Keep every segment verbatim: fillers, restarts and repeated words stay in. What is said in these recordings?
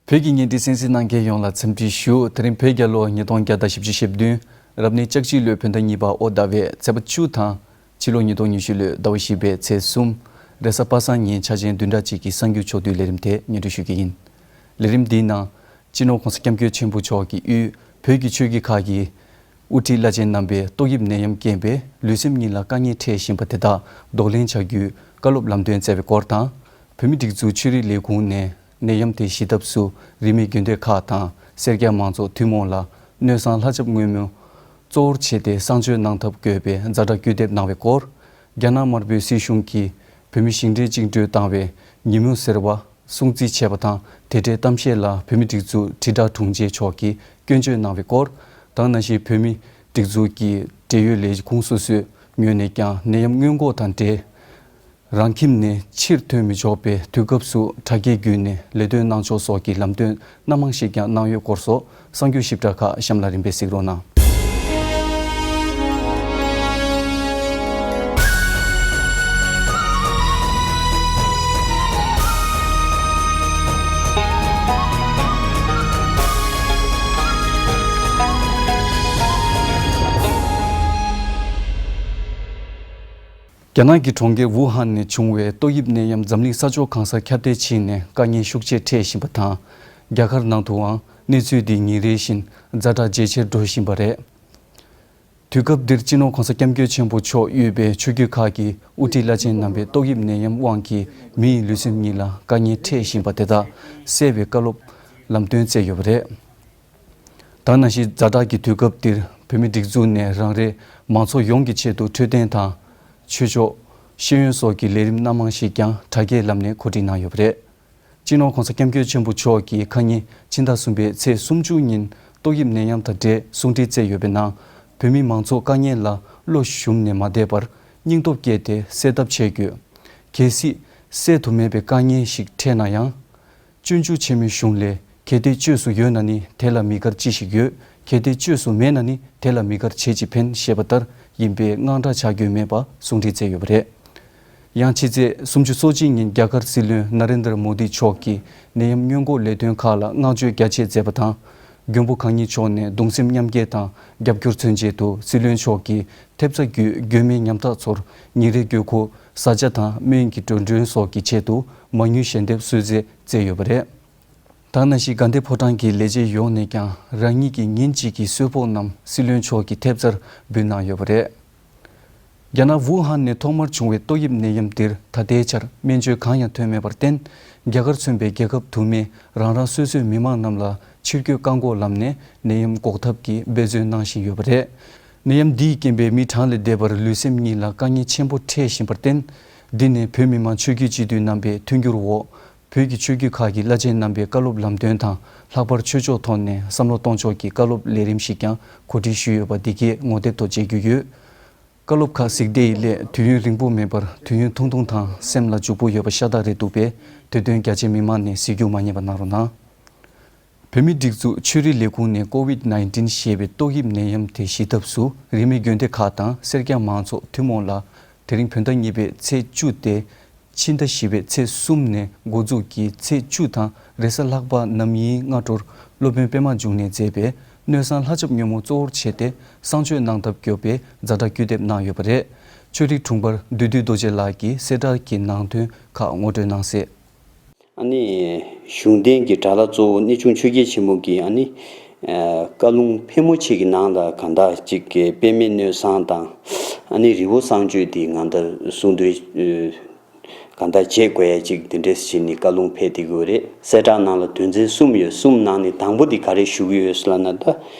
བོད་ཀྱི་བརྙན་འཕྲིན་གསན་གཟིགས་གནང་མཁན་ཡོངས་ལ་འཚམས་འདྲི་ཞུ། དེ་རིང་བོད་རྒྱལ་ལོ་ཉིས་སྟོང་བརྒྱ་དང་བཞི་བཅུ་ཞེ་བདུན། རབ་གནས་ལྕགས་བྱི་ལོའི་བོད་ཟླ་གཉིས་པ་ཨོ་ཟླ་བའི་ཚེས་པ་བཅུ་དང་། ཕྱི་ལོ་ཉིས་སྟོང་ཉི་ཤུ་ལོའི་ཟླ་བ་བཞི་པའི་ཚེས་གསུམ། རེས་གཟའ་པ་སངས་ཉིན་འཆར་ཅན་བདུན་ཕྲག་གཅིག་གི་གསར་འགྱུར་ཕྱོགས་བསྡུས་ལས་རིམ་དེ་སྙན་སྒྲོན་ཞུ་གི་ཡིན། ལས་རིམ་འདིའི་ནང་། སྤྱི་ནོར་༸གོང་ས་༸སྐྱབས་མགོན་ཆེན་པོ་མཆོག་གིས་དབུས་བོད་ཀྱི་ཆོས་བརྒྱུད་ཁག་གི་དབུ་ཁྲིད་བླ་ཆེན་རྣམ་པས་ཏོག་དབྱིབས་ནད་ཡམས་རྐྱེན་པས་ལུས་སེམས་གཉིས་ལ་དཀའ་ངལ་འཕྲད་བཞིན་པ་དེ་དག་གདོང་ལེན་བྱ་རྒྱུའི་བཀའ་སློབ་ལམ་སྟོན་སྩལ་བའི་སྐོར་དང་། བོད་མིའི་སྒྲིག་འཛུགས་ཆོས་རིག་ལས་ཁུངས་ནས་ནད་ཡམས་དེ་ཞི་ཐབས་སུ་རིས་མེད་དགོན་སྡེ་ཁག་དང་སེར་སྐྱ་མང་ཚོགས་ཐུན་མོང་ལ་གནོད་བསམ་ལྷ་ཆབ་བསྔོ་སྨོན་གཙོ་བོར་བྱས་ཏེ་གསང་སྤྱོད་གནང་ཐབས་དགོས་པའི་ཛ་དྲག་བཀོད་འདེབས་གནང་བའི་སྐོར། རྒྱ་ནག་དམར་པོའི་སྲིད་གཞུང་གིས་བོད་མི་ཞིང་བྲན་བཅིངས་འགྲོལ་བཏང་བའི་ཉིན་མོ་ཟེར་བ། སྲུང་བརྩི་བྱས་པ་དང་དེ་འབྲེལ་གཏམ་བཤད་ལ་བོད་མིའི་སྒྲིག་འཛུགས་དྲིལ་བསྒྲགས་དྲུང་ཆེ་མཆོག་གིས་སྐྱོན་བརྗོད་གནང་བའི་སྐོར། དེ་ནང་བཞིན་བོད་མིའི་སྒྲིག་འཛུགས་ཀྱི་འབྲེལ་ཡོད་ལས་ཁུངས་སོ་སོའི་ངོས་ནས་ཀྱང་ནད་ཡམས་སྔོན་འགོག་དང་འབྲེལ། རང་ཁྱིམ་ནས་ཕྱིར་ཐོན་མི་ཆོག་པའི་དུས་སྐབས་སུ་དྲ་རྒྱའི་བརྒྱུད་ནས་ལས་དོན་གནང་ཕྱོགས་སོགས་ཀྱི་ལམ་སྟོན་སྣ་མང་ཞིག་ཀྱང་གནང་ཡོད་སྐོར་སོགས་གསར་འགྱུར་ཞིབ་ཕྲ་ཁག་གཤམ་ལ་རིམ་པས་གཟིགས་རོགས་གནང་། རྒྱ་ནག་གི་གྲོང་ཁྱེར་ཝུ་ཧན་ནས་བྱུང་བའི་ཏོག་དབྱིབས་ནད་ཡམས་འཛམ་གླིང་ས་ཕྱོགས་གང་སར་ཁྱབ་གདལ་ཕྱིན་ནས་དཀའ་ངལ་ཤུགས་ཆེ་འཕྲད་བཞིན་པ་དང་། རྒྱ་གར་ནང་དུའང་གནས་ཚུལ་འདི་ཉིན་རེ་བཞིན་ཛ་དྲག་ཇེ་ཆེར་འགྲོ་བཞིན་པ་རེད། དུས་སྐབས་འདིར་སྤྱི་ནོར་༸གོང་ས་༸སྐྱབས་མགོན་ཆེན་པོ་མཆོག་དབུས་པའི་ཆོས་བརྒྱུད་ཁག་གི་དབུ་ཁྲིད་བླ་ཆེན་རྣམ་པས་ཏོག་དབྱིབས་ནད་ཡམས་དབང་གིས་མི་ཡི་ལུས་སེམས་གཉིས་ལ་དཀའ་ངལ་འཕྲད་བཞིན་པ་དེ་དག་སེལ་བའི་བཀའ་སློབ་ལམ་སྟོན་སྩལ་ཡོད་པ་རེད། དེ་ནང་བཞིན་ཛ་དྲག་གི་དུས་སྐབས་འདིར་བོད་མིའི་སྒྲིག་འཛུགས་ནས་རང་རེའི་མང་ཚོགས་ཡོངས་ཀྱི་ཆེད་དུ་འཕྲོད་བསྟེན་དང་། ཆོས་ཕྱོགས། ཤེས་ཡོན་སོགས་ཀྱི་ལས་རིམ་སྣ་མང་ཞིག་ཀྱང་དྲ་རྒྱའི་ལམ་ནས་གོ་སྒྲིག་གནང་ཡོད་པ་རེད། སྤྱི་ནོར་༸གོང་ས་༸སྐྱབས་མགོན་ཆེན་པོ་མཆོག་གིས་ཁ་ཉིན་ཕྱི་ཟླ་གསུམ་པའི་ཚེས་སུམ་ཅུ་ཉིན་ཏོག་དབྱིབས་ནད་ཡམས་དང་འབྲེལ་གསུང་འཕྲིན་སྩལ་ཡོད་པའི་ནང་། བོད་མི་མང་ཚོགས་དཀའ་ངལ་ལ་བློ་ཞུམ་ནས་མ་བསྡད་པར་སྙིང་སྟོབས་བསྐྱེད་དེ་སེལ་ཐབས་བྱེད་དགོས། གལ་སྲིད་སེལ་དུ་མེད་པའི་དཀའ་ངལ་ཞིག་འཕྲད་ན་ཡང་། སྤྱོད་འཇུག་ཆེན་མོའི་གཞུང་ལས། གལ་ཏེ་བཅོས་སུ་ཡོད་ན་ནི་དེ་ལ་མི་དགར་ཅི་ཞིག་ཡོད། གལ་ཏེ་བཅོས་སུ་མེད་ན་ནི་དེ་ལ་མི་དགར་བྱེད་ཅི་ཕན་ཞེས་པ་ལྟར་ཡིན་པས་དངངས་སྐྲག་བྱ་དགོས་མེད་པ་གསུང་འཕྲིན་སྩལ་ཡོད་པ་རེད། ཡང་ཕྱི་ཚེས་སུམ་ཅུ་སོ་གཅིག་ཉིན་རྒྱ་གར་སྲིད་བློན་ན་རེན་དར་མོ་དི་མཆོག་གིས་ནད་ཡམས་སྔོན་འགོག་ལས་དོན་ཁག་ལ་བསྔགས་བརྗོད་རྒྱ་ཆེ་མཛད་པ་དང་། མགོན་པོ་གང་ཉིད་མཆོག་ནས་གདུང་སེམས་མཉམ་སྐྱེད་དང་རྒྱབ་སྐྱོར་མཚོན་ཆེད་དུ་སྲིད་བློན་མཆོག་གིས་ཐེབས་རྩ་བརྒྱུད་མགོན་མེད་ཉམ་ཐག་ཚོར་ཉིན་རེའི་དགོས་མཁོ་བཟའ་བཅའ་དང་སྨན་གྱི་འགྲོ་གྲོན་སོགས་ཀྱི་ཆེད་དུ་མ་དངུལ་ཞལ་འདེབས་གསོལ་སྩལ་མཛད་ཡོད་པ་རེད། དེ་ནང་བཞིན་དགའ་ལྡན་ཕོ་བྲང་གི་ལས་བྱེད་ཡོངས་ནས་ཀྱང་རང་ཉིད་ཀྱི་ཉིན་གཅིག་གི་གསོལ་ཕོགས་རྣམས་སྲིད་བློན་མཆོག་གི་ཐེབས་རྩར་འབུལ་གནང་ཡོད་པ་རེད། རྒྱ་ནག་ཝུ་ཧན་ནས་ཐོག་མར་བྱུང་བའི་ཏོག་དབྱིབས་ནད་ཡམས་འདིར་ད་ལྟའི་ཆར་སྨན་བཅོས་གང་ཡང་ཐོན་མེད་པར་བརྟེན། རྒྱ་གར་མཚོན་པའི་རྒྱལ་ཁབ་དུ་མས་རང་རང་སོ་སོའི་མི་མང་རྣམས་ལ་ཕྱིར་སྐྱོད་བཀག་འགོག་ལམ་ནས་ནད་ཡམས་འགོག་ཐབས་ཀྱི་འབད་བརྩོན་གནང་བཞིན་ཡོད་པ་རེད། ནད་ཡམས་འདིའི་རྐྱེན་པས་མི་གྲངས་ལས་འདས་པར་ལུས་སེམས་གཉིས་ལ་དཀའ་ངལ་ཆེན་པོ་འཕྲད་བཞིན་པར་བརྟེན། འདི་ནས་བོད་མི་མང་ཆོས་བརྒྱུད་སྤྱི་འཐུས་རྣམ་པའི་མཐུན་འགྱུར་འོག་བོད་ཀྱི་ཆོས་བརྒྱུད་ཁག་གི་བླ་ཆེན་རྣམ་པའི་བཀའ་སློབ་ལམ་སྟོན་དང་། ལྷག་པར་ཆོས་ཕྱོགས་ཐོག་ནས་བསམ་བློ་གཏོང་ཕྱོགས་ཀྱི་བཀའ་སློབ་ལས་རིམ་ཞིག་ཀྱང་གོ་སྒྲིག་ཞུས་ཡོད་པ་འདི་གའི་ངོ་དེབ་ཐོག་མཇལ་རྒྱུ་ཡོད། བཀའ་སློབ་ཁག་གཟིགས་བདེ་ཡི་སླད་དུས་ཡུན་རིང་པོ་མིན་པར་དུས་ཡུན་ཐུང་ཐུང་དང་སེམས་ལ་འཇུག་པོ་ཡོད་པ་ཤ་སྟག་རེད་འདུག་པས། དེ་དོན་རྒྱ་ཆེ་མི་མང་ནས་གཟིགས་རྒྱུ་མ་བསྙེལ་བ་གནང་རོགས་གནང་། བོད་མིའི་སྒྲིག་འཛུགས་ཆོས་རིག་ལས་ཁུངས་ནས་ཀོ་ཝིད་ནའིན་ཊིན་ཞེས་པའི་ཏོག་དབྱིབས་ནད་ཡམས་དེ་ཞི་ཐབས་སུ་རིས་མེད་དགོན་སྡེ་ཁག་དང་སེར་སྐྱ་མང་ཚོགས་ཐུན་མོང་ལ་དེ་རིང་བོད་ཟླ་གཉིས་པའི་ཚེས་བཅུ་སྟེ། ཕྱི་ཟླ་བཞི་པའི་ཚེས་གསུམ་ནས་འགོ་འཛུགས་ཀྱིས་ཚེས་བཅུ་དང་རེས་གཟའ་ལྷག་པ་ནམ་ཡིན་སྔ་དྲོར་སློབ་དཔོན་པད་མ་འབྱུང་གནས་མཛད་པའི་སྣོད་བཟང་ལྷ་ཆབ་ཉོན་མོངས་གཙོ་བོར་བྱས་ཏེ་གསང་སྤྱོད་གནང་ཐབས་སྐྱོ་བའི་ཛ་དྲག་བཀོད་འདེབས་གནང་ཡོད་པ་རེད། ཆོས་རིག་དྲུང་འཕར་བདུད་འདུལ་རྡོ་རྗེ་ལགས་ཀྱིས་གསལ་བསྒྲགས་ཀྱི་ནང་དོན་ཁག་ངོ་སྤྲོད་གནང་གསལ། ཨ་ནི། གཞུང་འབྲེལ་གྱི་དྲ་ལམ་གཙོ་བོ་གནས་ཆུང་ཆོས་རྒྱལ་ཆེན་མོ་གིས་ཨ་ནི། ཨ། བཀའ་ལུང་ཕལ་མོ་ཆེ་གི་ནང་ལ་གང་ལྟར་ཅིག་གི་དཔེ་མེད་སྣོད་བཟང་དང་། ཨ་ནི་རི་བོ་གསང་སྤྱོད་དེ་གང་ལྟར་གསུང་དོན། ཨ། གང་ལྟར་བྱེད་དགོས་ཡ་ཅིག་དེ་འདྲས་བྱས་ནས་བཀའ་ལུང་ཕེབས་བསྡད་ཀྱི་ཡོད་རེད། གསལ་བསྒྲགས་ནང་ལ་དོན་ཚན་གསུམ་ཡོད། གསུམ་ནང་ནས་དང་པོ་དེ་ག་རེ་ཞུ་གི་ཡོད་ཟེར་ལབ་ན། ད་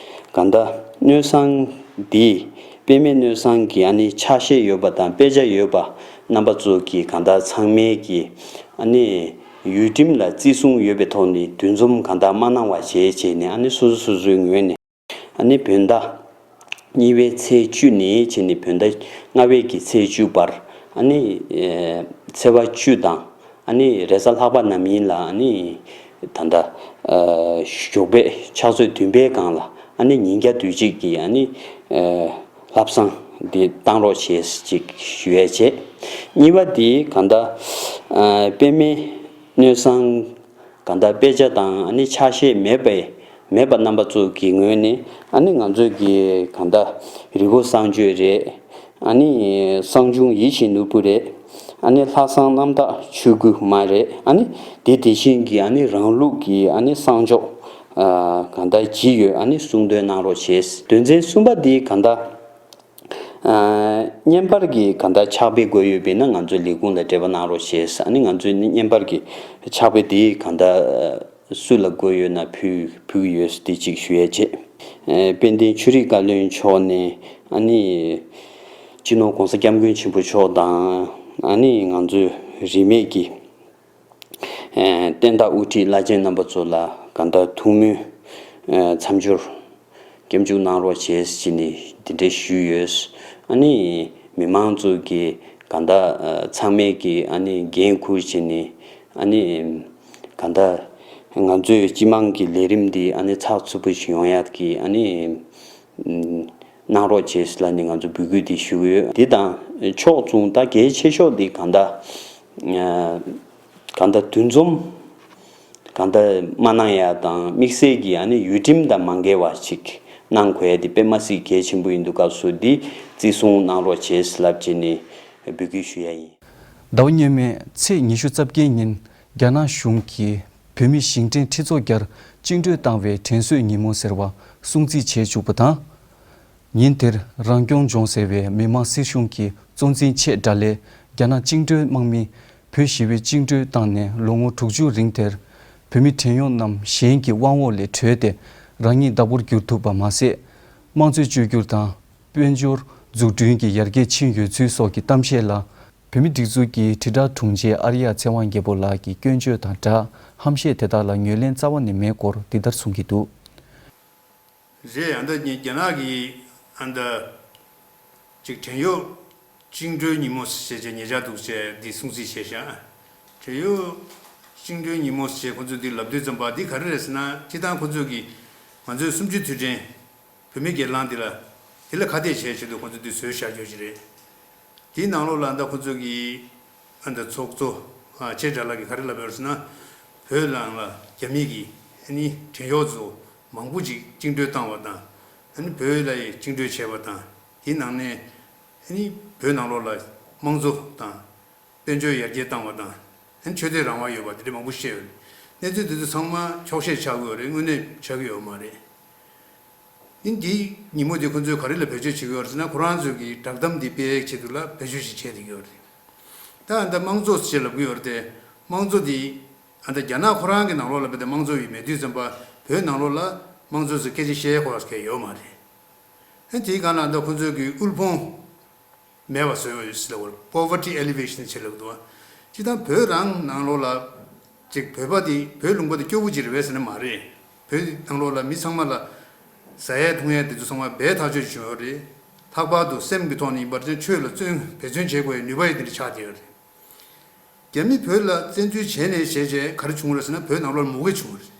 གང་ལྟར་སྣོད་བཟང་འདི། དཔེ་མེད་སྣོད་བཟང་གི་ཨ་ནི་ཕྱག་བཞེས་ཡོད་པ་དང་དཔེ་ཆ་ཡོད་པ་རྣམ་པ་ཚོ་གིས་གང་ལྟར་ཚང་མས་ཀྱི་ཨ་ནི་ཡུལ་ཁྲིམས་ལ་བརྩི་སྲུང་ཡོད་པའི་ཐོག་ནས་འདུ་འཛོམས་གང་ལྟར་མ་གནང་བ་བྱས་བྱས་ནས། ཨ་ནི་སོ་སོ་སོ་སོའི་ངོས་ནས་ཨ་ནི་བོད་ཟླ་གཉིས་པའི་ཚེས་བཅུ་ནས་བྱས་ནས་བོད་ཟླ་ལྔ་པའི་གི་ཚེས་བཅུ་བར། ཨ་ནི་ཚེས་པ་བཅུ་དང་ཨ་ནི་རེས་གཟའ་ལྷག་པ་ནམ་ཡིན་ལ། ཨ་ནི་ད་ལྟ་ཞོགས་པའི་ཕྱག་ཚོད་བདུན་པའི་སྒང་ལ་ཨ་ནི་ཉིན་བརྒྱ་དུས་གཅིག་གི་ཨ་ནི་བསླབ་བཟང་འདི་བཏང་རོགས་བྱེད་ཅིག་ཞུ་ཡས་བྱས། གཉིས་པ་འདི་གང་ལྟར་དཔེ་མེད་སྣོད་བཟང་ གང་ལྟར་དཔེ་ཆ་དང་ཨ་ནི་ཕྱག་བཞེས་མེད་པའི་མེད་པ་རྣམ་པ་ཚོ་གི་ངོས་ནས་ཨ་ནི་ང་ཚོས་ཀྱི་གང་ལྟར་རི་བོ་གསང་སྤྱོད་རེད། ཨ་ནི་གསང་ཆུང་ཡིད་བཞིན་ནོར་བུ་རེད། ཨ་ནི་ལྷ་བསང་རྣམ་དག་ཆོས་སྐུ་མ་རེད། ཨ་ནི་དེ་དེ་བཞིན་གྱི་ཨ་ནི་རང་ལུགས་ཀྱི་ཨ་ནི་གསང་སྤྱོད་ཨ་གང་ལྟར་ཇི་ཡོད་ཨ་ནི་གསུང་འདོན་གནང་རོགས་བྱས། དོན་ཚན་གསུམ་པ་འདི་གང་ལྟར་ཨ་བརྙན་པར་གྱི་གང་ལྟར་ཕྱག་དཔེ་དགོས་ཡོད་པས་ན་ང་ཚོའི་ལས་ཁུངས་ལ་འབྲེལ་བ་གནང་རོགས་བྱས། ཨ་ནི་ང་ཚོའི་བརྙན་པར་གྱི་ཕྱག་དཔེ་དེ་གང་ལྟར་སུ་ལ་དགོས་ཡོད་ན་ཕུལ་ཕུལ་གྱི་ཡོད་དེ་གཅིག་ཞུ་ཡས་བྱས། ཨ་དཔལ་ལྡན་ཆོས་རིག་བཀའ་བློན་མཆོག་ནས་ཨ་ནི་སྤྱི་ནོར་༸གོང་ས་༸སྐྱབས་མགོན་ཆེན་པོ་མཆོག་དང་ཨ་ནི་ང་ཚོའི་རིས་མེད་ཀྱི་ཨ་བསྟན་བདག་དབུ་ཁྲིད་བླ་ཆེན་རྣམ་པ་ཚོ་ལ་གང་ལྟར་ཐུགས་སྨོན་ཨ་མཚམས་སྦྱོར་སྐྱབས་འཇུག་གནང་རོགས་བྱས་ཟེར་ནས་འདི་འདྲ་ཞུས་ཡོད། ཨ་ནི་མི་མང་ཚོ་གིས་གང་ལྟར་ཨ་ཚང་མས་ཀྱིས་ཨ་ནི་འགན་འཁུར་བྱས་ནས་ཨ་ནི་གང་ལྟར་ང་ཚོའི་སྤྱི་དམངས་ཀྱི་ལས་རིམ་འདི་ཨ་ནི་ཚགས་ཚུད་པོ་ཞིག་ཡོང་ཡག་གི་ཨ་ནི་གནང་རོགས་བྱས་ལ་ནི་ང་ཚོ་འབོད་སྐུལ་འདི་ཞུ་གི་ཡོད། འདི་དང་ཕྱོགས་མཚུངས་ད་གལ་ཆེ་ཤོས་འདི་གང་ལྟར་ཨ་གང་ལྟར་འདུ་འཛོམས་གང་ལྟར་མ་གནང་ཡ་དང་དམིགས་བསལ་གྱི་ཨ་ནི་ཡུལ་ཁྲིམས་དང་མ་འགལ་བ་ཞིག་གནང་དགོས་ཡ་འདི་དཔེ་མ་སྲིད་གལ་ཆེན་པོ་ཡིན་འདུག་སྐབས་སུ་འདི་བརྩི་སྲུང་གནང་རོགས་བྱས་ལབ་བྱས་ནས་འབོད་སྐུལ་ཞུ་ཡ་ཡིན། ཟླ་བ་སྔོན་མའི་ཚེས་ཉི་ཤུ་རྩ་བརྒྱད་ཉིན་རྒྱ་ནག་གཞུང་གིས་བོད་མི་ཞིང་བྲན་ཁྲི་ཚོ་བརྒྱར་བཅིངས་འགྲོལ་བཏང་བའི་དྲན་གསོའི་ཉིན་མོ་ཟེར་བ་སྲུང་བརྩི་བྱེད་བཅུག་པ་དང་། ཉིན་དེར་རང་སྐྱོང་ལྗོངས་ཟེར་བའི་མི་དམངས་སྲིད་གཞུང་གི་གཙོ་འཛིན་ཆེ་དགྲ་ལྷའི་རྒྱ་ནག་བཅིངས་འགྲོལ་དམག་མིས་བོད་ཞི་བའི་བཅིངས་འགྲོལ་བཏང་ནས་ལོ་ངོ་དྲུག་ཅུ་རིང་དེར་བོད་མི་བྲན་གཡོག་རྣམས་གཞན་གྱི་དབང་འོག་ལས་གྲོལ་ཏེ་རང་ཉིད་བདག་པོར་གྱུར་ཐུབ་པ་མ་ཟད། དམངས་གཙོའི་བཅོས་བསྒྱུར་དང་། དཔལ་འབྱོར་འཛུགས་སྐྲུན་གྱི་ཡར་རྒྱས་ཕྱིན་ཡོད་ཚུལ་སོགས་ཀྱི་གཏམ་བཤད་ལ། བོད་མིའི་སྒྲིག་འཛུགས་ཀྱི་དྲིལ་བསྒྲགས་དྲུང་ཆེ་ཨར་ཡ་ཚེ་དབང་རྒྱལ་པོ་ལགས་ཀྱི་སྐྱོན་བརྗོད་དང་སྦྲགས་ཧམ་བཤད་དེ་དག་ལ་ངོས་ལེན་རྩ་བ་ནས་མེད་སྐོར་འདི་ལྟར་གསུང་གི་འདུག། རེད། ཨ་ནི་རྒྱ་ནག་གིས་ཨ་ནི་ཅིག་བྲན་གཡོག་བཅིངས་འགྲོལ་ཉིན་མོ་ཞེས་བྱས་ཉེ་ཆར་འདུག་ཅེས་འདི་སྲུང་བརྩི་བྱས་ཤག། བྲན་གཡོག་བཅིངས་འགྲོལ་ཉིན་མོ་ཞེས་ཁོ་ཚོས་འདི་ལབ་དུས་ཙམ་པ་འདི་ག་རེ་རེད་ཟེར་ན། སྤྱིར་བཏང་ཁོ་ཚོས་ཀྱིས་ང་ཚོའི་གསུམ་བཅུའི་དུས་དྲན་བོད་མི་སྒེར་ལངས་འདི་ལ་འདི་ལ་ཁ་གཏད་བྱས་ཆེད་དུ་ཁོ་ཚོས་འདི་བཟོས་བཞག་རྒྱུ་ཞིག་རེད། དེའི་ནང་ལོགས་ལ་ད་ཁོ་ཚོ་གི་ཨ་ད་ཚོགས་གཙོ་ཨ་ཆེ་དགྲ་ལྷ་གིས་ག་རེ་ལབ་ཡོད་ཟེར་ན། བོད་ནང་ལ་རྒྱ་མི་གིས་ཨ་ནི་བྲན་གཡོག་ཚོ་མང་པོ་ཅིག་བཅིངས་འགྲོལ་བཏང་བ་དང་། ཨ་ནི་བོད་ལ་ཡི་བཅིངས་འགྲོལ་བྱས་པ་དང་། དེའི་ནང་ནས་ཨ་ནི་བོད་ནང་ལོགས་ལ་དམངས་གཙོ་དང་། དཔལ་འབྱོར་ཡར་རྒྱས་བཏང་བ་དང་། ཨ་ནི་ཆོས་དད་རང་དབང་ཡོད་པ་དེ་འདྲ་མང་པོ་བཤད་ཡོད་རེད། གནས་ཚུལ་དེ་ཚོ་ཚང་མ་འཁྱོག་བཤད་ཆགས་ཀྱི་ཡོད་རེད། དངོས་གནས་ཆགས་ཀྱི་ཡོད་མ་རེད། ནི་འདིའི་ཉིན་མོ་འདི་ཁོ་ཚོས་ག་རེ་ལ་བེད་སྤྱོད་བྱེད་ཀྱི་ཡོད་རེད་ཟེར་ན། ཁོ་རང་ཚོའི་གི་བསྒྲགས་གཏམ་འདི་སྤེལ་ཡག་ཆེད་དུ་ལ་བེད་སྤྱོད་ཞིག་བྱས་བསྡད་ཀྱི་ཡོད་རེད། ད་ཨ་ད་དམངས་གཙོ་ཞེས་ལབ་ཀྱི་ཡོད་རེད་དེ། དམངས་གཙོ་འདི་ཨ་ད་རྒྱ་ནག་ཁོ་རང་གི་ནང་ལོགས་ལ་བེད་དེ་དམངས་གཙོ་ཡོད་མེད་དུས་ཙམ་པ་བོད་ནང་ལོགས་ལ་དམངས་གཙོ་ཟེར་སྐད་ཆ་བཤད་ཡག་ཁོ་རང་ཚོ་གལ་ཡོད་མ་རེད། ཨ་དེའི་སྒང་ལ་ཨ་ད་ཁོ་ཚོས་གི་དབུལ་ཕོངས་མེད་པ་བཟོས་ཡོད་ཟེར་ལབ་པ། Poverty Alleviation ཞེས་ལབ་འདུག་བ། སྤྱིར་བཏང་བོད་རང་ནང་ལོགས་ལ་ཅིག་བོད་པ་དེ་བོད་ལུང་པ་དེ་སྐྱོ་པོ་ཅིག་རེད་པས་ཟེར་ན་མ་རེད། བོད་ནང་ལོགས་ལ་མི་ཚང་མ་ལ་ཟ་ཡས་འཐུང་ཡས་དེ་ཚོ་ཚང་མ་འབད་ཐག་ཆོད་བྱུང་ཡོད་རེད། ལྷག་པར་དུ་སེམས་ཀྱི་ཐོག་ནས་ཡིན་པར་བྱས་ཆོས་ལ་བརྩོན་འབད་བརྩོན་བྱེད་དགོས་ཡའི་ནུས་པ་ཡི་དེ་འདྲ་ཆགས་བསྡད་ཡོད་རེད། རྒྱ་མི་བོད་ལ་བཙན་འཛུལ་བྱས་ནས་བྱས་བྱས་ག་རེ་བྱུང་རེད་ཟེར་ན། བོད་ནང་ལོགས་ལ་མུ་གེ་བྱུང་བ་རེད།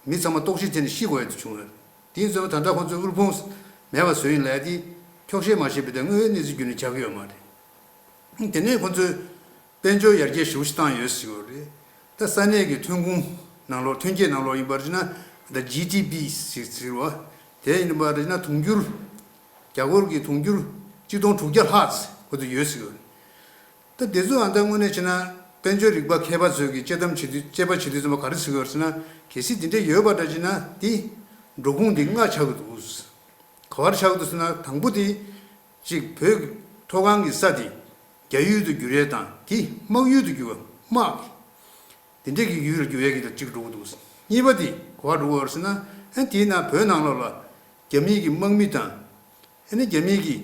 མི་ཚང་མ་ལྟོགས་ཤི་ཐེབས་ནས་ཤི་དགོས་ཡ་དེ་བྱུང་བ་རེད། དེ་ཡིན་ཙང་ད་ལྟ་ཁོ་ཚོས་དབུལ་ཕོངས་མེད་པ་བཟོས་ཡིན་ལབ་ཡ་དེ་འཁྱོག་བཤད་མ་བྱས་པའི་ཐོག་དངོས་ཡོད་གནས་ཚུལ་བརྒྱུད་ནས་ཆགས་ཀྱི་ཡོད་མ་རེད། དེ་ནས་ཁོ་ཚོས་དཔལ་འབྱོར་ཡར་རྒྱས་ཞེ་པོ་ཞིག་བཏང་ཡོད་ཟེར་གྱི་ཡོད་རེད། ད་ས་གནས་ཀྱི་ཐོན་ཁུངས་ནང་ལོགས་ཐོན་སྐྱེད་ནང་ལོགས་ཡིན་པར་བྱས་ན། ད་ཇི་ཌི་པི་ཞེས་ཟེར་བ་དེ་ཡིན་པར་བྱས་ན་དུང་ཕྱུར། རྒྱ་སྒོར་གྱི་དུང་ཕྱུར་གཅིག་སྟོང་དྲུག་བརྒྱ་ལྷག་ཙམ་ཁོ་ཚོ་ཡོད་ཟེར་གྱི་ཡོད་རེད། ད་དེ་ཚོ་ཨ་ད་དངོས་གནས་བྱས་ན་དཔལ་འབྱོར་རིག་པ་མཁས་པ་ཚོས་ཀྱི་དཔྱད་གཏམ་བྱེད་དུས་དཔྱད་པ་བྱེད་དུས་ཙམ་པ་ག་རེ་ཟེར་གྱི་ཡོད་རེད་ཟེར་ན། གལ་སྲིད་དེ་འདྲ་ཡོད་པ་འདྲ་བྱས་ན་དེ་འགྲོ་ཁུངས་དེ་ལྔ་ཆགས་ཀྱི་འདུག། ག་པར་ཆགས་ཀྱི་འདུག་ཟེར་ན། དང་པོ་དེ་གཅིག་བོད་ཀྱི་མཐོ་སྒང་གི་ས་དེ་རྒྱ་ཡུལ་དུ་བསྒྱུར་ཡས་དང་དེ་དམག་ཡུལ་དུ་བསྒྱུར་བ་དམག་གི་དེ་འདྲས་ཀྱི་ཡུལ་ལ་བསྒྱུར་ཡས་ཀྱི་ད་གཅིག་འགྲོ་གི་འདུག། གཉིས་པ་དེ་ག་པར་འགྲོ་གི་ཡོད་རེད་ཟེར་ན། ཨ་དེས་ན་བོད་ནང་ལོགས་ལ་རྒྱ་མིའི་གི་དམག་མི་དང་། ཨ་ནི་རྒྱ་མིའི་གི་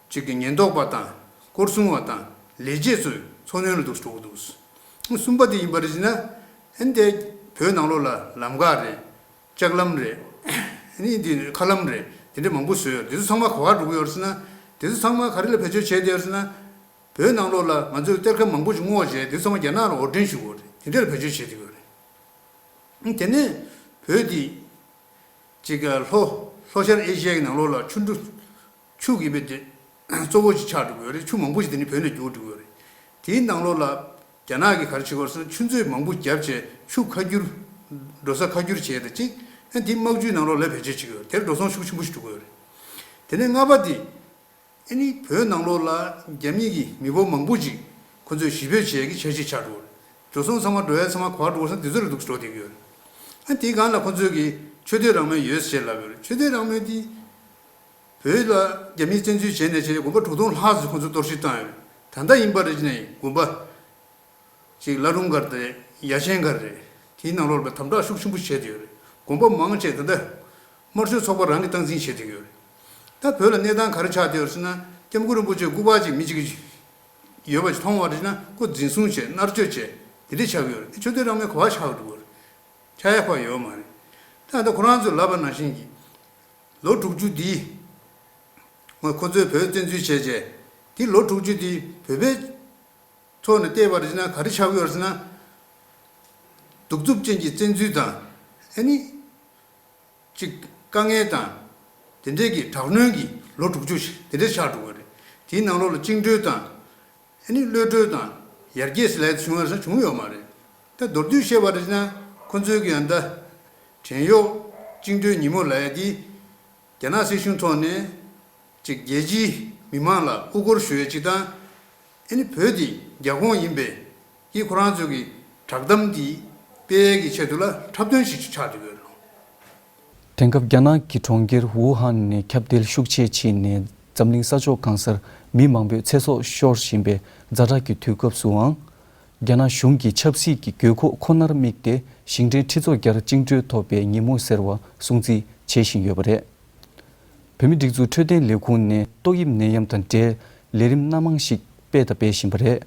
ཅིག་གི་ཉེན་རྟོག་པ་དང་སྐོར་སྲུང་བ་དང་ལས་བྱེད་ཚོའི་འཚོ་སྣོན་ལ་འདུག་འགྲོ་གི་འདུག། གསུམ་པ་དེ་ཡིན་པ་རེད་ཟེར་ན། ཨ་ནི་དེ་བོད་ནང་ལོགས་ལ་ལམ་ཁ་རེད། ལྕགས་ལམ་རེད། ཨ་ནི་འདི་མཁའ་ལམ་རེད། དེ་འདྲ་མང་པོ་བཟོས་ཡོད། དེ་ཚོ་ཚང་མ་ག་པར་འགྲོ་གི་ཡོད་རེད་ཟེར་ན། དེ་ཚོ་ཚང་མ་ག་རེ་ལ་བེད་སྤྱོད་བྱས་བསྡད་ཡོད་རེད་ཟེར་ན། བོད་ནང་ལོགས་ལ་ང་ཚོས་གཏེར་ཁ་མང་པོ་ཞིག་བསྔོགས་བྱས་དེ་ཚང་མ་རྒྱ་ནག་ལ་དབོར་འདྲེན་ཞུ་དགོས་རེད། དེ་འདྲ་ལ་བེད་སྤྱོད་བྱེད་ཐུབ་ཡོད་རེད། དེ་ནས་བོད་འདི་ཅིག་ལྷོ་ལྷོ་ཤར་ཨེ་ཤི་ཡའི་ནང་ལོགས་ལ་ཆུ་འབྲུ་ཆུ་གི་དཔེ་དེ་གཙོ་བོ་ཞིག་ཆགས་འགྲོ་གི་ཡོད་རེད། ཆུ་མང་པོ་ཞིག་དེ་ནས་བོད་ནས་རྒྱུག་འགྲོ་གི་ཡོད་རེད། དེའི་ནང་ལོགས་ལ་ རྒྱ་ནག་གིས་ག་རེ་བྱེད་ཀྱི་ཡོད་རེད་ཟེར་ན། ཆུ་མཛོད་མང་པོ་བརྒྱབ་བྱས་ཆུ་ཁ་བསྒྱུར། འགྲོ་ས་ཁ་བསྒྱུར་བྱས་དང་གཅིག་ཨ་དེ་དམག་ཇུས་ནང་ལོགས་ལ་བེད་སྤྱོད་བྱེད་ཀྱི་ཡོད་རེད། དེར་འགྲོ་སོང་ཤུགས་ཆེན་པོ་ཞིག་འགྲོ་གི་ཡོད་རེད། དེ་ནས་ལྔ་པ་དེ། ཨ་ནི་བོད་ནང་ལོགས་ལ་རྒྱ་མི་གི་མི་འབོར་མང་པོ་ཅིག་ཁོ་ཚོས་གཞིས་སྤོས་བྱེད་ཀྱི་འཆར་གཞི་ཆགས་འགྲོ་གི་རེད། འགྲོ་སོང་ཚང་མ་འགྲོ་ཡ་ཚང་མ་ག་པར་འགྲོ་ཟེར་ན་དེ་ཚོ་ལ་འདུག་འགྲོ་བསྡད་ཀྱི་ཡོད་རེད། ཨ་དེའི་སྒང་ལ་ཁོ་ཚོས་ཀྱི་ཆོས་དད་རང་མོས་ཡོད་ཟེར་ལབ་ཡོད་རེད། ཆོས་དད་རང་མོས་དེ། བོད་ལ་རྒྱ་མིས་བཙན་འཛུལ་བྱས་ནས་བྱས་ནས་དགོན་པ་དྲུག་སྟོང་ལྷག་ཙམ་ཁོ་ཚོས་གཏོར་བཤིག་བཏང་ཡོད། ད་ལྟ་ཡིན་པ་རེད་ཅེ་ནས་དགོན་པ་ཅིག་བླ་རུང་སྒར་དེ་ཡ་ཆེན་སྒར་རེད། དེའི་ནང་ལོགས་ལ་དམ་དྲག་ཤུགས་ཆེན་པོ་བྱས་བསྡད་ཡོད་རེད། དགོན་པ་མང་ཆེ་ད་ལྟ་དམར་ཤོག་ཚོགས་པ་རང་གིས་སྟངས་འཛིན་བྱས་བསྡད་ཡོད་རེད། ད་བོད་ལ་གནས་སྟངས་ག་རེ་ཆགས་བསྡད་ཡོད་ཟེར་ན། སྐྱབས་མགོན་རིན་པོ་ཆེ་སྐུ་པར་ཅིག་མི་གཅིག་གིས་ཡོད་པ་ཅིག་མཐོང་བ་རེད་ན་ཁོ་འཛིན་བཟུང་བྱས་མནར་གཅོད་བྱས་དེ་འདྲས་ཆགས་ཀྱི་ཡོད་རེད། དེ་ཆོས་དད་རང་མོས་ག་པར་ཆགས་འགྲོ་གི་རེད། ཆགས་ཡ་ཁོ་ཡོད་མ་རེད། ད་ལྟ་ཁོ་རང་ཚོས་ལབ་པ་ནང་བཞིན་གྱི། ལོ་དྲུག་ཅུ་འདི། ང་ཁོ་ཚོས་བོད་བཙན་འཛུལ་བྱས་རྗེས། འདི་ལོ་དྲུག་ཅུ་འདི་བོད་པའི་ཐོག་ནས་བལྟས་པ་རེད་ན་ག་རེ་ཆགས་ཡོད་རེད་ཟེར་ན། གདུག་རྩུབ་ཅན་གྱི་བཙན་འཛུལ་དང་། ཨ་ནི། གཅིག་དཀའ་ངལ་དང་། དེ་འདྲས་ཀྱི་དྲག་གནོན་གྱི་ལོ་དྲུག་ཅུ་ཞིག་དེ་འདྲས་ཆགས་འགྲོ་གི་རེད། དེའི་ནང་ལོགས་ལ་བཅིངས་འགྲོལ་དང་། ཨ་ནི་གློད་གྲོལ་དང་ཡར་རྒྱས་ཟེར་ལབ་ཡ་དེ་བྱུང་བ་རེད་ཟེར་ན་བྱུང་ཡོད་མ་རེད། ད་མདོར་བསྡུས་བཤད་པ་རེད་ན་ཁོ་ཚོའི་གི་ཡང་ད་བྲན་གཡོག་བཅིངས་འགྲོལ་ཉིན་མོ་ལབ་ཡ་དེ་རྒྱ་ནག་སྲིད་གཞུང་ཐོག་ནས་ཅིག་རྒྱལ་སྤྱིའི་མི་མང་ལ་དབུ་སྐོར་ཞུ་ཡ་ཅིག་དང་། ཨ་ནི་བོད་དེ་རྒྱ་ཁོངས་ཡིན་པས་ཀྱི་ཁོ་རང་ཚོའི་གི་བསྒྲགས་གཏམ་དེ་སྤེལ་ཡ་གི་ཆེད་དུ་ལ་འཁྲབ་སྟོན་ཞིག་ཆགས་བསྡད་ཡོད་རེད། དེང་སྐབས་རྒྱ་ནག་གི་གྲོང་ཁྱེར་ཝུ་ཧན་ནས་ཁྱབ་གདལ་ཤུགས་ཆེ་ཕྱིན་ནས་འཛམ་གླིང་ས་ཕྱོགས་གང་སར་མི་མང་པོས་ཚེ་སྲོག་ཤོར་བཞིན་པའི་ཛ་དྲག་གི་དུས་སྐབས་སུའང་། རྒྱ་ནག་གཞུང་གི་ཆབ་སྲིད་ཀྱི་དགོས་མཁོ་ཁོ་ནར་དམིགས་ཏེ་ཞིང་བྲན་ཁྲི་ཚོ་བརྒྱར་བཅིངས་འགྲོལ་ཐོབ་པའི་ཉིན་མོ་ཟེར་བ་སྲུང་བརྩི་བྱེད་བཞིན་ཡོད་པ་རེད། བོད་མིའི་སྒྲིག་འཛུགས་འཕྲོད་བསྟེན་ལས་ཁུངས་ནས་ཏོག་དབྱིབས་ནད་ཡམས་དང་འབྲེལ་ལས་རིམ་སྣ་མང་ཞིག་སྤེལ་དང་སྤེལ་བཞིན་པ་རེད།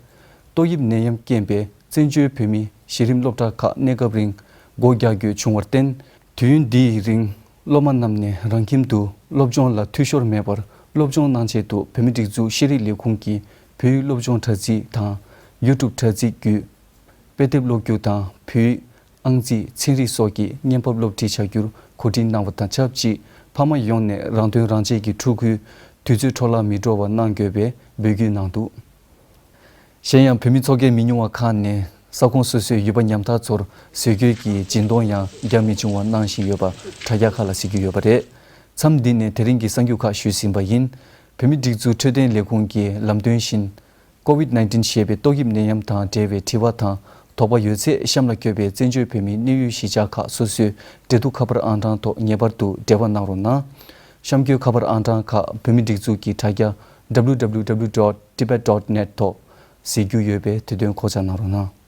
ཏོག་དབྱིབས་ནད་ཡམས་རྐྱེན་པས་བཙན་བྱོལ་བོད་མི་གཞི་རིམ་སློབ་གྲྭ་ཁག་གནས་སྐབས་རིང་སྒོ་རྒྱག་རྒྱུ་བྱུང་བར་བརྟེན། དུས་ཡུན་འདིའི་རིང་སློབ་མ་རྣམས་ནས་རང་ཁྱིམ་དུ་སློབ་སྦྱོང་ལ་འཐུས་ཤོར་མེད་པར་སློབ་སྦྱོང་གནང་ཆེད་དུ་བོད་མིའི་སྒྲིག་འཛུགས་ཤེས་རིག་ལས་ཁུངས་ཀྱི་བོད་ཡིག་སློབ་སྦྱོང་དྲ་ཚིགས་དང་ཡུ་ཊུབ་དྲ་ཚིགས་བརྒྱུད། དཔེ་དེབ་ཀློག་རྒྱུ་དང་བོད་ཡིག་ཨང་རྩིས་ཚན་རིག་སོགས་ཀྱི་བརྙན་ཕབ་སློབ་ཁྲིད་བྱ་རྒྱུར་གོ་སྒྲིག་གནང་བ་དང་ཆབས་ཅིག་ཕ་མ་ཡོངས་ནས་རང་དོན་རང་གཅེས་ཀྱི་ཕྲུ་གུའི་དུས་ཚོད་འཕྲོ་བརླག་མི་འགྲོ་བ་གནང་དགོས་པའི་འབོད་སྐུལ་གནང་འདུག་གཞན་ཡང་བོད་མི་ཚོགས་སྐད་མི་ཉུང་བ་ཁག་ནས་ས་ཁོངས་སོ་སོའི་ཡུལ་པ་ཉམ་ཐག་ཚོར་ཟས་གོས་ཀྱི་སྦྱིན་གཏོང་ཡང་རྒྱ་མི་བྱུང་བ་གནང་བཞིན་ཡོད་པ་དྲ་རྒྱ་ཁག་ལ་གཟིགས་རྒྱུ་ཡོད་པ་རེད། མཚམས་འདི་ནས་དེ་རིང་གི་གསར་འགྱུར་ཁག་ཞུས་ཟིན་པ་ཡིན། བོད་མིའི་སྒྲིག་འཛུགས་འཕྲོད་བསྟེན་ལས་ཁུངས་ཀྱི་ལམ་སྟོན་བཞིན། ཀོ་ཝིད་ནའིན་ཊིན་ཞེས་པའི་ཏོག་དབྱིབས་ནད་ཡམས་དང་འབྲེལ་བའི་དྲི་བ་དང་དོགས་པ་ཡོད་ཚེ་གཤམ་ལ་བཀོད་པའི་བཙན་བྱོལ་བོད་མིའི་གནས་ཡུལ་གཞིས་ཆགས་ཁག་སོ་སོའི་འབྲེལ་གཏུག་ཁ་པར་ཨང་གྲངས་ཐོག་ངེས་པར་དུ་འབྲེལ་བ་གནང་རོགས་གནང་། གཤམ་འཁོད་ཁ་པར་ཨང་གྲངས་ཁག་བོད་མིའི་སྒྲིག་འཛུགས་ཀྱི་དྲ་རྒྱ་www dot tibet dot net ཐོག་གཟིགས་རྒྱུ་ཡོད་པས་དེ་དོན་གོ་ཆ་གནང་རོགས་གནང་།